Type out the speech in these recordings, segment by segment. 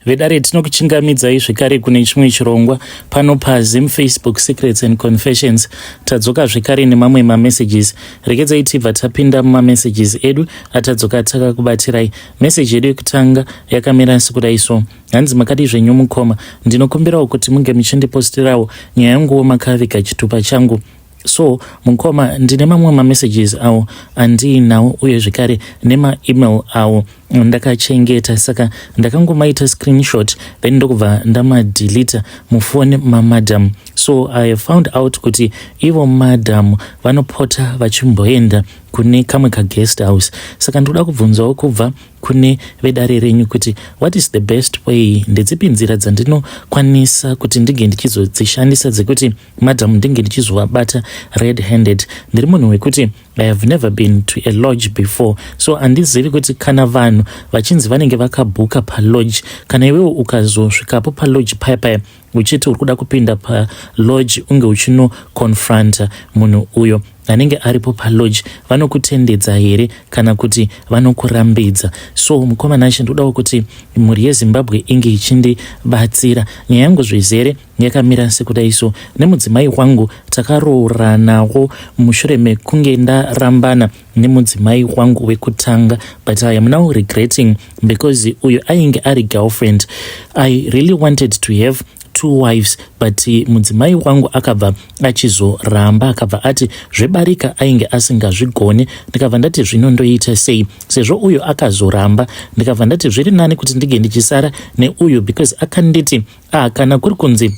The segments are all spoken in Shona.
Vedare, tinokuchingamidzai zvekare kune chimwe chirongwa pano paZim Facebook Secrets and Confessions. Tadzoka zvekare nemamwe mamessages. Regedzai tibva tapinda mumamessages edu atadzoka takakubatirai. Meseji yedu yekutanga yakamira sekudai so. Hanzi, "Makadii zvenyu mukoma? Ndinokumbirawo kuti munge muchindipostirawo nyaya yanguwo makaviga chitupa changu." So mukoma, ndine mamwe mamessages awo andiinawo uye zvekare nemaemail awo ndakachengeta, saka ndakangomaita screenshot, then ndokubva ndamadelita mufoni mamadam. So I found out kuti ivo madam vanopota vachimboenda kune kamwe kaguest house. Saka ndoda kubvunzawo kubva kune vedare renyu kuti what is the best way, ndedzipi nzira dzandinokwanisa kuti ndinge ndichizodzishandisa dzekuti madam ndinge ndichizovabata red handed? Ndiri munhu wekuti I have never been to a lodge before, so handizivi kuti kana vanhu vachinzi vanenge vakabhuka palodge, kana iwewo ukazosvikapo palodge paya paya uchiti uri kuda kupinda palodge, unge uchinoconfronta munhu uyo anenge aripo palodge, vanokutendedza here kana kuti vanokurambidza? So mukoma Nashe, ndodawo kuti mhuri yeZimbabwe inge ichindibatsira. Nyaya yangu zvizere yakamira sekudai so. Nemudzimai wangu takarooranawo mushure mekunge ndarambana nemudzimai wangu wekutanga, but I am now regretting because uyo ainge ari girlfriend. I really wanted to have two wives, but mudzimai wangu akabva achizoramba, akabva ati zvebarika ainge asingazvigoni. Ndikabva ndati zvino ndoita sei sezvo uyo akazoramba? Ndikabva ndati zviri nani kuti ndinge ndichisara neuyu because akanditi, ah, kana kuri kunzi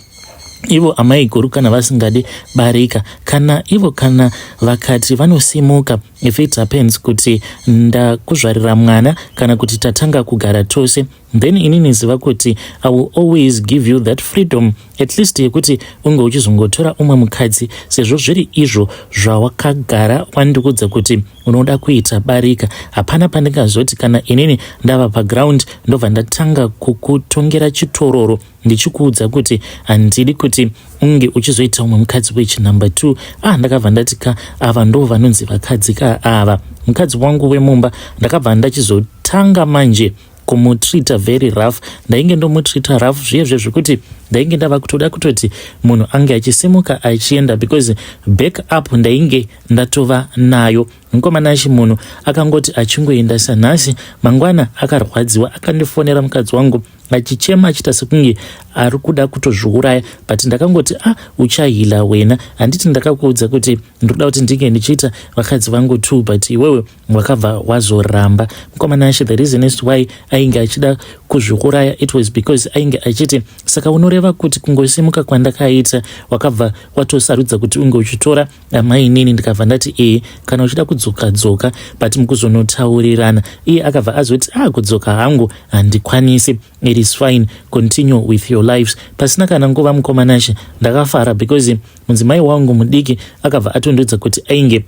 ivo amai guru kana vasingadi barika, kana ivo kana vakati vanosimuka, if it happens kuti ndakuzvarira mwana kana kuti tatanga kugara tose, then inini ziva kuti I will always give you that freedom, at least yekuti unge uchizongotora umwe mukadzi, sezvo zviri izvo zvawakagara wandikudza kuti unoda kuita barika. Hapana pandingazoti kana inini ndava paground ndobva ndatanga kukutongera chitororo ndichikuudza kuti handidi kuti unge uchizoita umwe mukadzi wechinumber 2. Ah, ndakabva ndati ka, ava ndo vanonzi vakadzi ka ava. Mukadzi wangu wemumba ndakabva ndachizotanga manje kumutreata very rough. Ndainge ndomutreata rough zviyezve zvekuti ndainge ndava kutoda kutoti munhu ange achisimuka achienda because back up ndainge ndatova nayo. Mukomana achi, munhu akangoti achingoenda sanhasi, mangwana akarwadziwa, akandifonera mukadzi wangu achichema, achiita sekunge ari kuda kutozviuraya. But ndakangoti, "Ah, uchaheala wena. Handiti ndakakuudza kuti ndoda kuti ndinge ndichiita vakadzi vangu two, but iwewe wakabva wazoramba?" Mukomana ashe, the reason is why ainge achida kuzviuraya, it was because ainge achiti, "Saka unoreva kuti kungosimuka kwandakaita wakabva watosarudza kuti unge uchitora amainini?" Ndikabva ndati, "Ee, kana uchida kudzoka, dzoka." But mukuzonotaurirana iye akabva azoti, "A ah, kudzoka hangu handikwanisi. It is fine, continue with your lives." Pasina kana nguva, mukomanashe, ndakafara because mudzimai wangu mudiki akabva atondudza kuti ainge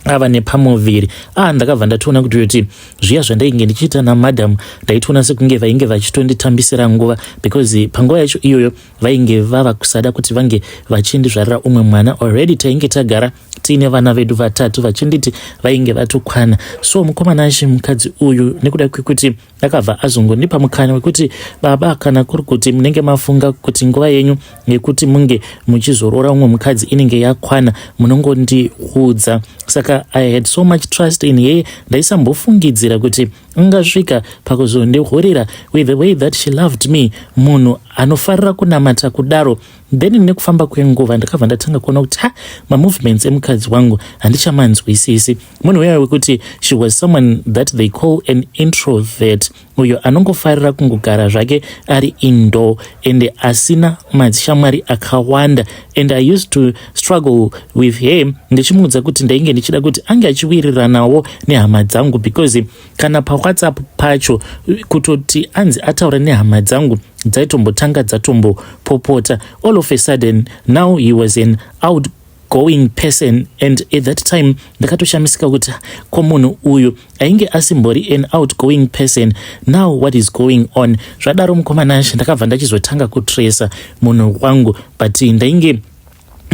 ava nepamuviri. Ah, ndakabva ndatoona kuti zviya zvandainge ndichiita namadam, ndaitoona sekunge vainge vachitonditambisira nguva because panguva yacho iyoyo vainge vava kusada kuti vange vachindizvarira umwe mwana. Already tainge tagara tiine vana vedu vatatu, vachinditi vainge vatokwana. So mukomana achi, mukadzi uyu, nekuda kwekuti akabva azongondipa mukana wekuti, "Baba, kana kuri kuti munenge mafunga kuti nguva yenyu yekuti munge muchizoroora umwe mukadzi inenge yakwana, munongondiudza." Saka I had so much trust in her. Ndaisambofungidzira kuti angasvika pakuzondihurira with the way that she loved me, munhu anofarira kunamata kudaro. Then nekufamba kwenguva ndakabva ndatanga kuona kuti, ha, mamovements emukadzi wangu handichamanzwisisi. Munhu uya wekuti she was someone that they call an introvert, uyo anongofarira kungogara zvake ari indoor and asina madzishamwari akawanda. And I used to struggle with her ndichimuudza kuti ndainge ndichida kuti ange achiwiriranawo nehama dzangu, because kana paWhatsApp pacho, kutoti anzi ataura nehama dzangu, dzaitombotanga dzatombopopota. All of a sudden now he was an outgoing person, and at that time ndakatoshamisika kuti, ko munhu uyu ainge asimbori an outgoing person, now what is going on? Zvadaro, mukomanashe, ndakabva ndachizotanga kutresa munhu wangu, but ndainge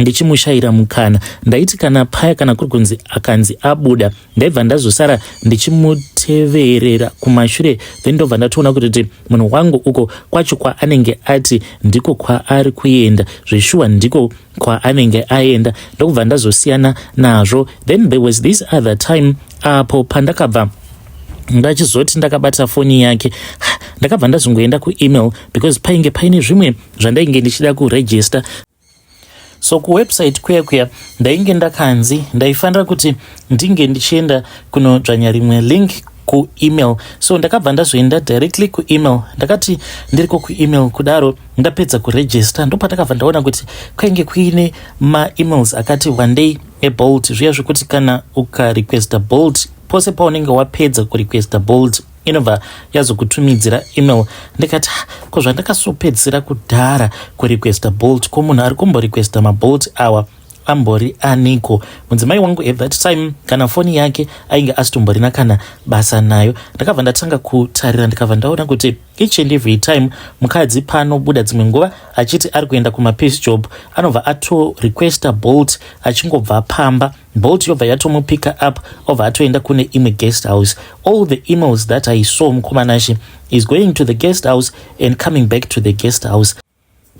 Ndichimushayira mukana. Ndaiti kana paya kana kuri kunzi akanzi abuda, ndaibva ndazosara ndichimuteverera kumashure, then ndobva ndatoona kuti munhu wangu uko kwacho kwaanenge ati ndiko kwaari kuenda, zveshuwa ndiko kwaanenge aenda. Ndokubva ndazosiyana nazvo. Then there was this other time apo pandakabva ndachizoti ndakabata foni yake, ndakabva ndazongoenda kuemail because painge paine zvimwe zvandainge ndichida kuregister. So kuwebsite kuya kuya ndainge ndakanzi ndaifanira kuti ndinge ndichienda kunodzvanya rimwe link kuemail. So ndakabva ndazoenda directly kuemail. Ndakati ndiriko kuemail kudaro, ndapedza kuregister, ndopandakabva ndaona kuti kwainge kuine maemails akati wandei eBolt. Zviya zvekuti kana ukarequesta Bolt, pose paunenge wapedza kurequesta Bolt, inobva yazokutumidzira email. Ndikati, "Ko zvandakasopedzisira kudhara kurequesta Bolt, ko munhu ari kumborequesta maBolt awa ambori aniko?" Mudzimai wangu at that time kana foni yake ainge asitomborina kana basa nayo. Ndakabva ndatanga kutarira, ndikabva ndaona kuti each and every time mukadzi paanobuda dzimwe nguva achiti ari kuenda kumapiece job, anobva atorequesta Bolt. Achingobva pamba, Bolt yobva yatomupicka up, obva atoenda kune imwe guest house. All the emails that I saw, mukoma Nashe, is going to the guest house and coming back to the guest house.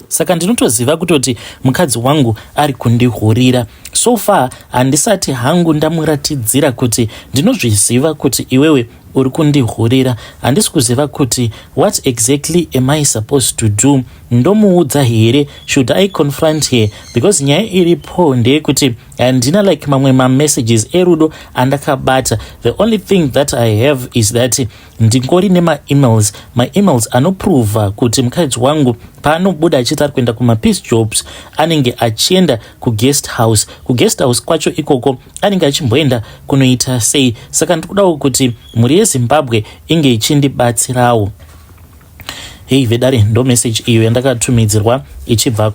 Saka ndinotoziva kutoti mukadzi wangu ari kundihurira. So far handisati hangu ndamuratidzira kuti ndinozviziva kuti iwewe uri kundihurira. Handisi kuziva kuti what exactly am I supposed to do. Ndomuudza here? Should I confront her? Because nyaya iripo ndeyekuti handina like mamwe mamessages erudo andakabata. The only thing that I have is that ndingori nemaemails, maemails anoprova kuti mukadzi wangu paanobuda achiti ari kuenda kumapiece jobs, anenge achienda kuguest house. Kuguest house kwacho ikoko anenge achimboenda kunoita sei? Saka ndikudawo kuti mhuri yeZimbabwe inge ichindibatsirawo. Hei vedare, ndo message iyo yandakatumidzirwa ichibva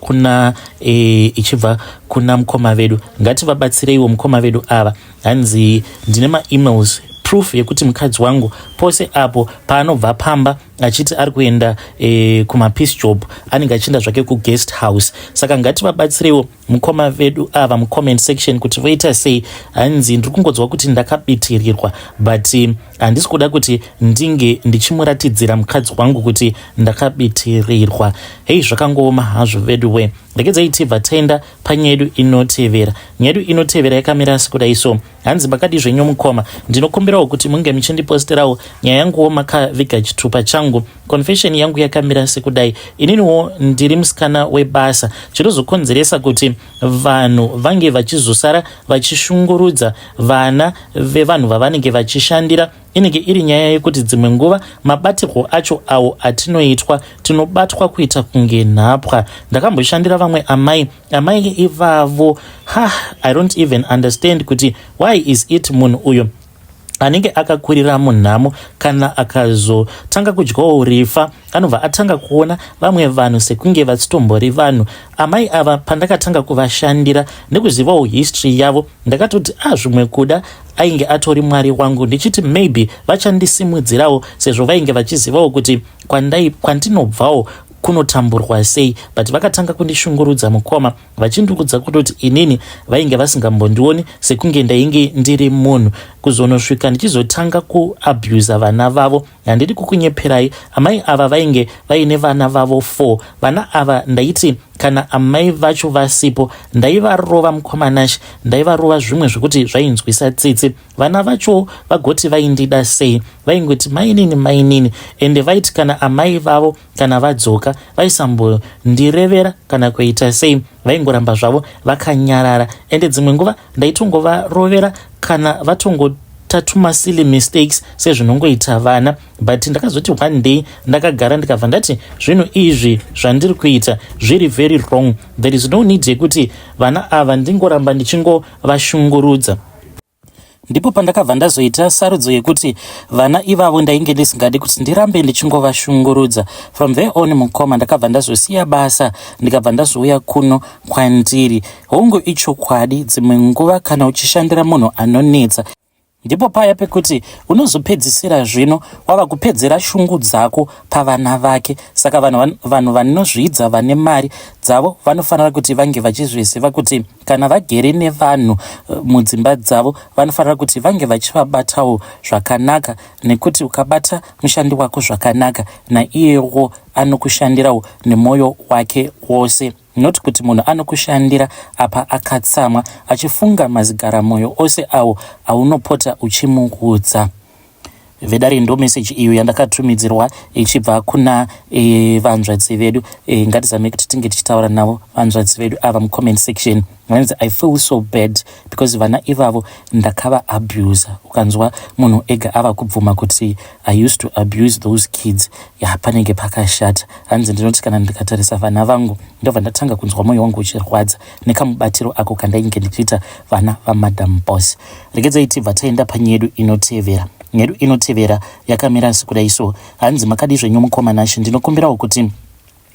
kuna mukoma vedu. Ngativabatsireiwo mukoma vedu ava. Hanzi ndine maemails, proof yekuti mukadzi wangu pose apo paanobva pamba achiti ari kuenda kumapiece job, anenge achienda zvake kuguest house. Saka ngativabatsireiwo mukoma vedu ava mucomment section kuti voita sei. Hanzi ndiri kungonzwa kuti ndakabitirirwa, but handisi kuda kuti ndinge ndichimuratidzira mukadzi wangu kuti ndakabitirirwa. Hei, zvakangooma hazvo vedu we. Regedzai tibva taenda panyaya yedu inotevera. Nyaya yedu inotevera yakamira sekudai so. Hanzi, "Makadi zvenyu mukoma? Ndinokumbirawo kuti munge muchindiposterawo nyaya yanguwo makaviga chitupa changu. Confession yangu yakamira sekudai. Ininiwo ndiri musikana webasa. Chinozokonzeresa kuti vanhu vange vachizosara vachishungurudza vana vevanhu vavanenge vachishandira inenge iri nyaya yekuti dzimwe nguva mabatirwo acho awo atinoitwa, tinobatwa kuita kunge nhapwa. Ndakamboshandira vamwe amai. Amai ivavo, ha, I don't even understand kuti why is it munhu uyo anenge akakurira munhamo, kana akazotanga kudyawo rifa, anobva atanga kuona vamwe vanhu sekunge vasitombori vanhu. Amai ava, pandakatanga kuvashandira nekuzivawo history yavo, ndakatoti a ah, zvimwe kuda ainge atori Mwari wangu, ndichiti maybe vachandisimudzirawo sezvo vainge vachizivawo kuti kwandinobvawo kunotamburwa sei. But vakatanga kundishungurudza mukoma, vachindiudza kutoti inini vainge vasingambondioni sekunge ndainge ndiri munhu, kuzonosvika ndichizotanga kuabusa vana vavo. Handidi kukunyeperai, amai ava vainge vaine vana vavo 4. Vana ava ndaiti kana amai vacho vasipo, ndaivarova mukoma Nashe, ndaivarova zvimwe zvekuti zvainzwisa tsitsi. Vana vacho vagoti vaindida sei, vaingoti mainini, mainini. Ende vaiti kana amai vavo kana vadzoka, vaisambondirevera kana kuita sei, vaingoramba zvavo vakanyarara. Ende dzimwe nguva ndaitongovarovera kana vatongoita tumasilly mistakes sezvinongoita vana. But ndakazoti one day ndakagara, ndikabva ndati zvinhu izvi zvandiri kuita zviri very wrong. There is no need yekuti vana ava ndingoramba ndichingovashungurudza. Ndipo pandakabva ndazoita sarudzo yekuti vana ivavo ndainge ndisingadi kuti ndirambe ndichingovashungurudza. From there on, mukoma, ndakabva ndazosiya basa, ndikabva ndazouya kuno kwandiri. Hongu, ichokwadi, dzimwe nguva kana uchishandira munhu anonetsa Ndipo paya pekuti unozopedzisira zvino wava kupedzera shungu dzako pavana vake. Saka vanhu vanhu vanozvidza vane mari dzavo vanofanira kuti vange vachizviziva kuti kana vagere nevanhu eh, mudzimba dzavo vanofanira kuti vange vachivabatawo zvakanaka nekuti ukabata mushandi wako zvakanaka naiyewo anokushandirawo nemwoyo wake wose. Not kuti munhu anokushandira apa akatsamwa achifunga mazigaramoyo ose awo aunopota uchimuudza. Vedare ndo message iyo yandakatumidzirwa ichibva kuna e, vanzvadzi vedu e, ngatizamei kuti tinge tichitaura navo vanzvadzi vedu ava mucomment section. Vanzi I feel so bad because vana ivavo ndakava abuser. Ukanzwa munhu ega ava kubvuma kuti I used to abuse those kids, ya panenge pakashata. Hanzi ndinoti kana ndikatarisa vana vangu ndobva ndatanga kunzwa mwoyo wangu uchirwadza nekamubatiro ako kandainge ndichiita vana vaMadam Boss. Regedzai tibva taenda panyedu inotevera. Nyedu inotevera yakamira sekudai so. Hanzi makadii zvenyu mukoma Nashe, ndinokumbirawo kuti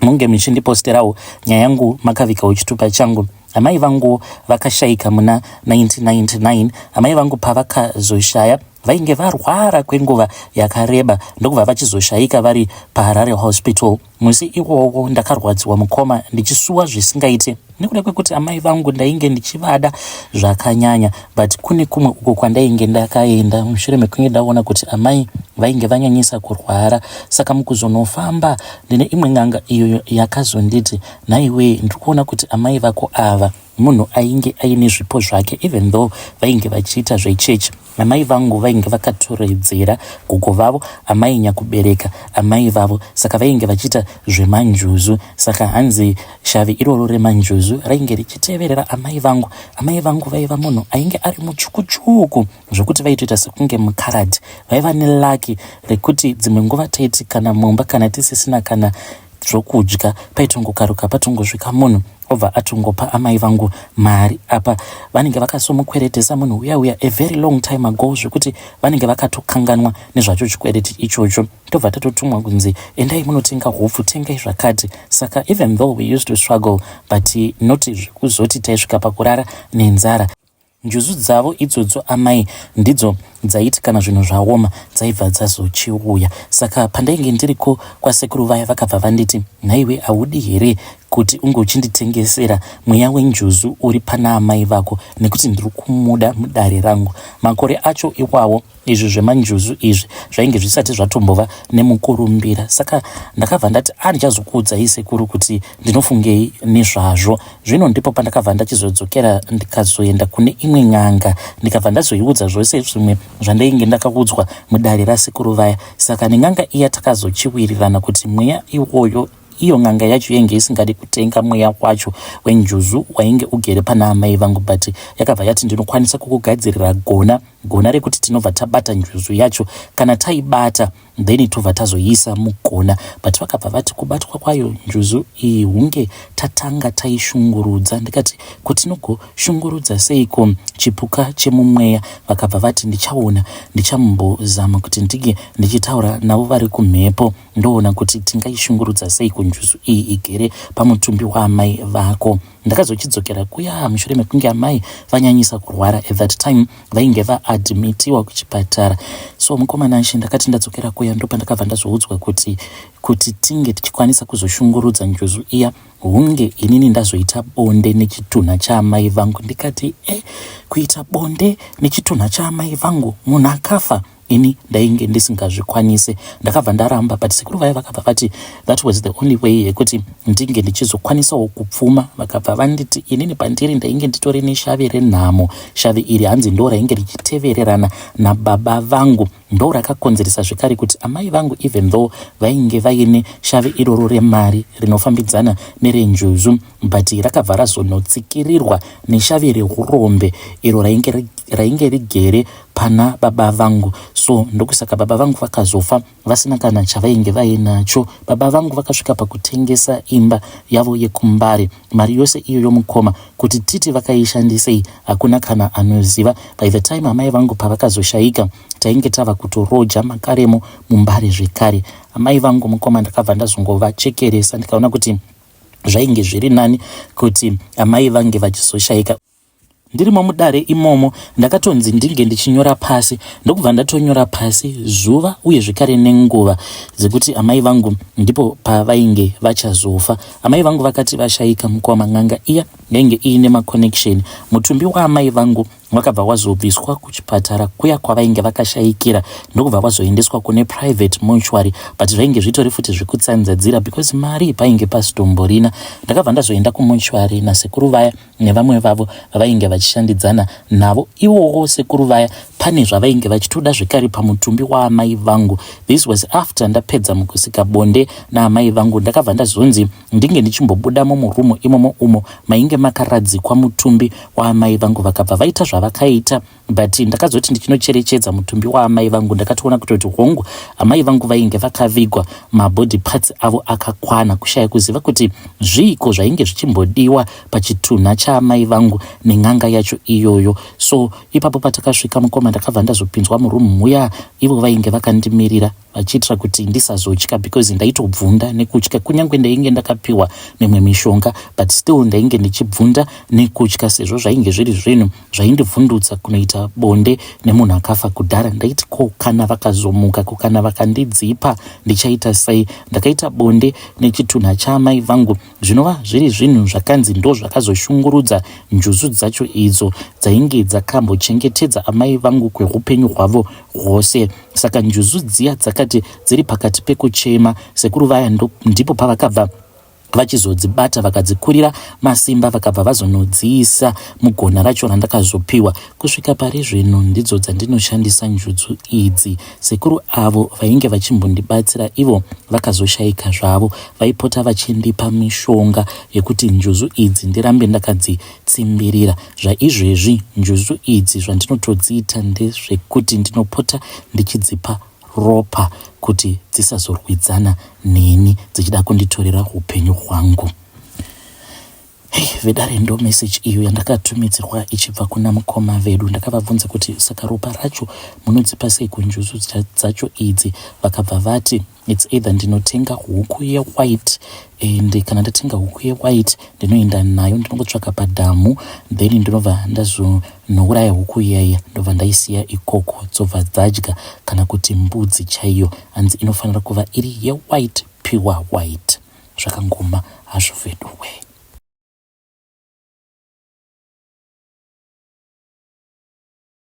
munge muchindiposterawo nyaya yangu makavigawo chitupa changu. Amai vangu vakashaika muna 1999. Amai vangu pavakazoshaya vainge varwara kwenguva yakareba ndokubva vachizoshaika vari paHarare Hospital. Musi iwowo ndakarwadziwa mukoma ndichisuwa zvisingaite nekuda kwekuti amai vangu ndainge ndichivada zvakanyanya, but kune kumwe uko kwandainge ndakaenda mushure mekunge ndaona kuti amai vainge vanyanyisa kurwara. Saka mukuzonofamba ndine imwe n'anga iyo yakazonditi, nhaiwe, ndiri kuona kuti amai vako ava munhu ainge aine zvipo zvake even though vainge vachiita zvechechi. Amai vangu vainge vakatoredzera gogo vavo amai nyakubereka amai vavo, saka vainge vachiita zvemanjuzu. Saka hanzi shavi iroro remanjuzu rainge richiteverera amai vangu. Amai vangu vaiva munhu ainge ari mutsvukutsvuku zvokuti vaitoita sekunge mukaradhi. Vaiva nelaki rekuti dzimwe nguva taiti kana mumba kana tisisina kana zvokudya paitongokaruka patongosvika munhu obva atongopa amai vangu mari. Apa vanenge vakasomukweretesa munhu uya uya a very long time ago zvekuti vanenge vakatokanganwa nezvacho chikwereti ichocho. Tobva tatotumwa kunzi endai munotenga hupfu, tengai zvakati. Saka even though we used to struggle, but not zvekuzoti taisvika pakurara nenzara. Njuzu dzavo idzodzo amai ndidzo dzaiti kana zvinhu zvaoma dzaibva dzazochiuya. Saka pandainge ndiriko kwasekuru vaya vakabva vanditi, nhaiwe haudi here kuti unge uchinditengesera mweya wenjuzu uri pana amai vako nekuti ndiri kumuda mudare rangu. Makore acho iwawo izvi zvemanjuzu izvi zvainge zvisati zvatombova nemukurumbira. Saka ndakabva ndati andichazokuudzai sekuru kuti ndinofungei nezvazvo. Zvino ndipo pandakabva ndachizodzokera ndikazoenda kune imwe n'anga ndikabva ndazoiudza zvose zvimwe zvandainge ndakaudzwa mudare rasekuru vaya. Saka nen'anga iya takazochiwirirana kuti mweya iwoyo, iyo n'anga yacho yainge isingadi kutenga mweya wacho wenjuzu wainge ugere pana amai vangu, but yakabva yati ndinokwanisa kukugadzirira gona, gona rekuti tinobva tabata njuzu yacho. Kana taibata then tobva tazoiisa mugona. But vakabva vati kubatwa kwayo njuzu iyi hunge tatanga taishungurudza. Ndikati kutinogoshungurudza seiko chipuka chemumweya? Vakabva vati ndichaona, ndichambozama kuti ndinge ndichitaura navo vari kumhepo, ndoona kuti tingaishungurudza seiko njuzu iyi igere pamutumbi waamai vako. Ndakazochidzokera kuya mushure mekunge amai vanyanyisa kurwara. At that time vainge vaadmitiwa kuchipatara. So mukoma Nashe, ndakati ndadzokera kuya ndopandakabva ndazoudzwa kuti kuti tinge tichikwanisa kuzoshungurudza njuzu iya hunge inini ndazoita bonde nechitunha chaamai vangu. Ndikati e, kuita bonde nechitunha chaamai vangu, munhu akafa? Ini ndainge ndisingazvikwanise, ndakabva ndaramba. But sekuru vaya vakabva vati that was the only way yekuti ndinge ndichizokwanisawo kupfuma. Vakabva vanditi inini pandiri ndainge nditori neshavi renhamo. Shavi iri hanzi ndo rainge richitevererana nababa vangu, ndo rakakonzeresa zvekare kuti amai vangu, even though vainge vaine shavi iroro remari rinofambidzana nerenjuzu, but rakabva razonotsikirirwa neshavi reurombe iro rainge rigere pana baba vangu. So ndokusaka baba vangu vakazofa vasina kana chavainge vainacho. Baba vangu vakasvika pakutengesa imba yavo yekuMbare. Mari yose iyoyo mukoma, kuti titi vakaishandisei hakuna kana anoziva. By the time amai vangu pavakazoshaika tainge tava kutoroja makaremo muMbare zvekare. Amai vangu mukoma ndakabva ndazongovachekeresa, ndikaona kuti zvainge zviri nani kuti amai vange vachizoshaika. Ndirimo mudare imomo ndakatonzi ndinge ndichinyora pasi, ndokubva ndatonyora pasi zuva uye zvekare nenguva dzekuti amai vangu ndipo pavainge vachazofa. Amai vangu vakati vashaika mukoma n'anga iya yainge iine maconnection. Mutumbi waamai vangu wakabva wazobviswa kuchipatara kuya kwavainge vakashaikira ndokubva wazoendeswa kune private mortuary, but zvainge zvitori futi zvekutsanzadzira because mari painge pasitomborina. Ndakabva ndazoenda kumortuary nasekuru vaya nevamwe vavo vavainge vachishandidzana navo. Ivowo sekuru vaya pane zvavainge vachitoda zvekare pamutumbi waamai vangu. This was after ndapedza mukusika bonde naamai vangu. Ndakabva ndazonzi ndinge ndichimbobudamo murumu imomo umo mainge makaradzikwa mutumbi waamai vangu. Vakabva vaita zvavakaita, but ndakazoti ndichinocherechedza mutumbi waamai vangu, ndakatoona kutoti hongu, amai vangu vainge vakavigwa mabody parts avo akakwana. Kushaya kuziva kuti zviiko zvainge zvichimbodiwa pachitunha chaamai vangu nen'anga yacho iyoyo. So ipapo patakasvika mukoma, ndakabva ndazopinzwa murumu muya. Ivo vainge vakandimirira vachiitira kuti ndisazotya, because ndaitobvunda nekutya. Kunyange ndainge ndakapiwa mimwe mishonga, but still ndainge ndichibvunda nekutya, sezvo zvainge zviri zvinhu zvaindivhundutsa kunoita bonde nemunhu akafa kudhara. Ndaiti, ko kana vakazomuka, ko kana vakandidzipa, ndichaita sei? Ndakaita bonde nechitunha chaamai vangu, zvinova zviri zvinhu zvakanzi ndo zvakazoshungurudza njuzu dzacho idzo dzainge dzakambochengetedza amai vangu kweupenyu hwavo hwose. Saka njuzu dziya dzakati dziri pakati pekuchema, sekuru vaya ndipo pavakabva vachizodzibata, vakadzikurira masimba, vakabva vazonodziisa mugona racho randakazopiwa. Kusvika pari zvino ndidzo dzandinoshandisa njuzu idzi. Sekuru avo vainge vachimbondibatsira ivo vakazoshayika zvavo. Vaipota vachindipa mishonga yekuti njuzu idzi ndirambe ndakadzitsimbirira. Zvaizvezvi njuzu idzi zvandinotodziita ndezvekuti ndinopota ndichidzipa ropa kuti dzisazorwidzana neni dzichida kunditorera upenyu hwangu. Hey, vedare, ndo message iyo yandakatumidzirwa ichibva kuna mukoma vedu. Ndakavabvunza kuti saka ropa racho munodzipa sei kunjuzu dzacho idzi? Vakabva vati it's either ndinotenga huku yewhite, and kana ndatenga huku yewhite ndinoenda nayo, ndinongotsvaka padhamu, then ndinobva ndazonouraya huku iyaiya, ndobva ndaisiya ikoko, dzobva dzadya, kana kuti mbudzi chaiyo. Hanzi inofanira kuva iri yewhite, pure white. Zvakangoma hazvo.